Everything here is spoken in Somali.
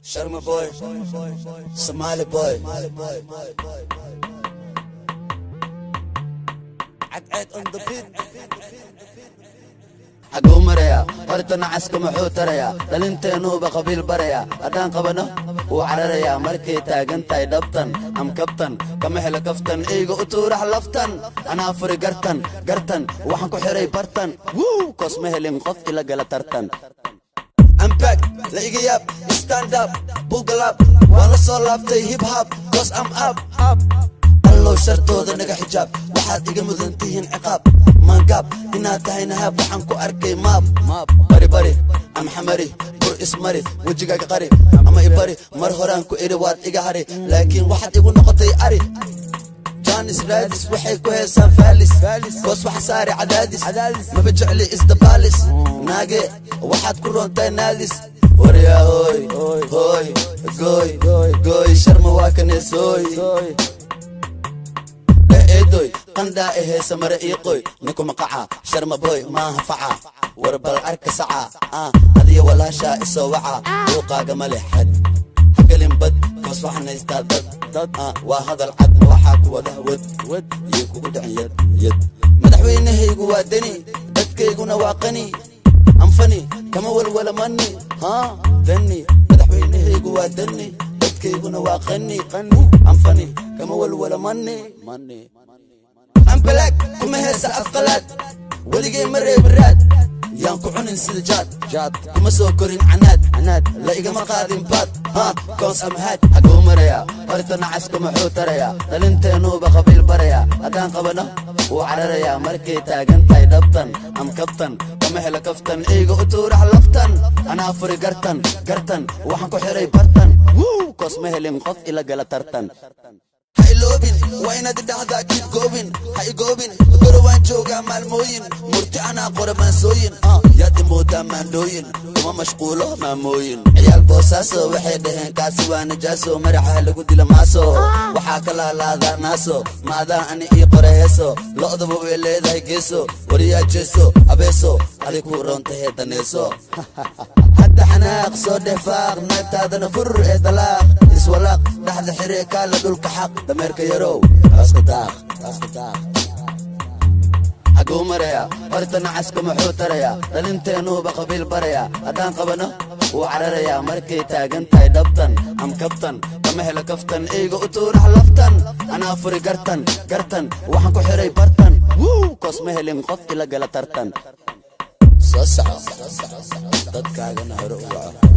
Sharma boy, Somali boy. Cadceed on the beat. Xaguu marayaa horta nacaska? Muxuu tarayaa dhalinteennuuba qabiil barayaa? Haddaan qabano wuu cararayaa. Markay taagan tahay dhabtan am kabtan, kama helo kaftan. Eyga u tuurax laftan, anaa furi gartan gartan. Waxaan ku xiray bartan wuu koos, ma helin qof ila gala tartan. I'm back, la iga yaab, stand up, buckle up, waan la soo laabtay hip hop, 'cause I'm up, up. Allow shartooda naga xijaab, waxaad iga mudan tihiin ciqaab. Maangaab inaad tahay nahaab, waxaan ku arkay maab. Bari bari am xamari, bur ismari, wejigaaga qari ama ibari. Mar horaan ku idhi waad iga hari, laakiin waxaad igu noqotay ari. Janis raadis waxay ku heesaan faalis, goos waxa saari cadaadis. Maba jecli isdabaalis, naage waxaad ku roontahay naadis. Waryaa hooy hooy, gooy gooy, Sharma waa kaneesooy. Eedoy qandhaa eheesa mare ii qoy, ninku maqaca Sharma boy maaha faca. War bal arka saca, adiyo walaashaa isoo waca. Buuqaaga ma leh xad, hagelin bad, koos waxaan haystaa dad dad. Waa hadal cad, ma waxaa ku wada wad wad iyo kugu dhicin yad yad. Madaxweynahaygu waa Deni, dadkayguna waa qani. Anfani kama walwala mani haa dani. Madaxweynahaygu waa Deni, dadkayguna waa qani. Anfani kama walwala mani mani. Ambalaag kuma heesa afqalaad, weligay ma reebin raad. Yaan ku cunin sida jaad jaad, kuma soo korin canaad canaad, la igama qaadin baad ha koos amhaad. Xaguu marayaa horta nacaska? Muxuu tarayaa dhalinteennuuba qabiil barayaa? Haddaan qabano wuu cararayaa. Markay taagan tahay dhabtan am kabtan, kama helo kaftan. Eyga u tuurax laftan, anaa furi gartan gartan. Waxaan ku xiray bartan wuu koos, ma helin qof ila gala tartan. Ha iloobin, waa inaad idhahdaa keep going. Ha igoobin, gorowaan joogaa maalmooyin. Murti anaa qora maansooyin, yaad imoodaa maandhooyin, kuma mashquulo maamooyin. Ciyaal Boosaaso waxay dhaheen kaasi waa najaaso, maraxa lagu dila maaso, waxaa ka laalaadaa naaso. Maadaa ani ii qora heeso, lo'daba way leedahay geeso. Wariyaa jeeso abeeso, adig kuu roontahee daneeso. Hadda xanaaq soo dheh faaq, naagtaadana fur ee dalaaq. Iswalaaq dhexda xire, kaala dhulka xaq. Dameerka yarow kaaska daaq kaaska daaq. Xaguu marayaa horta nacaska? Muxuu tarayaa dhalinteennuuba qabiil barayaa? Haddaan qabano wuu cararayaa. Markay taagan tahay dhabtan am kabtan, kama helo kaftan. Eyga u tuurax laftan, anaa furi gartan gartan. Waxaan ku xiray bartan wuu koos, ma helin qof ila gala tartan. Soo soco, dadkaagana hore u waco.